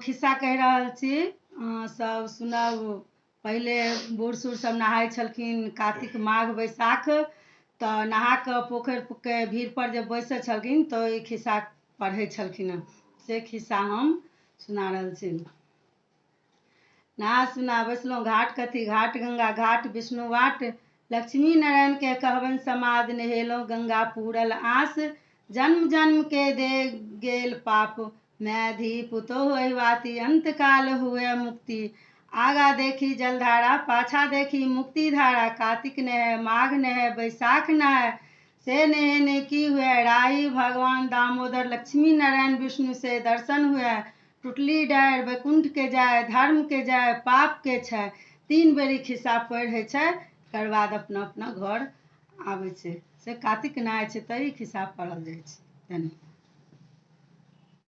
खिस्सा कहि रहल छी, अहाँ सब सुनब। पहिले बूढ़ सूढ़ सब नहाय छलखिन कातिक माघ बैसाख, तऽ नहा कऽ पोखरिके भीड़ पर जे बैसै छलखिन तऽ ई खिस्सा पढ़ै छलखिन हँ। से खिस्सा हम सुना रहल छी। नहा सुना बैसलहुँ घाट, कथी घाट? गंगा घाट विष्णु वाट। लक्ष्मी नारायण के कहबनि समाद, नहेलहुँ गंगा पूरल आस। जन्म जन्म के दे गेल पाप, माय धी पुतोहु अहिवाती, अंतकाल हुए मुक्ति। आगा देखी जलधारा, पाछा देखी मुक्ति धारा। कातिक नहे माघ नहे बैसाख नहाय, से नहेने की हुए? राही भगवान दामोदर लक्ष्मी नारायण विष्णु से दर्शन हुए। टुटली डारि वैकुंठ के जाय, धर्म के जाय पाप के छै। 3 बेरी खिस्सा पढ़ि होइ छै, तकर बाद अपना अपना घर आबै छै। से कातिक नहाय छै तऽ ई खिस्सा पढ़ल जाइ छै। धन्यवाद।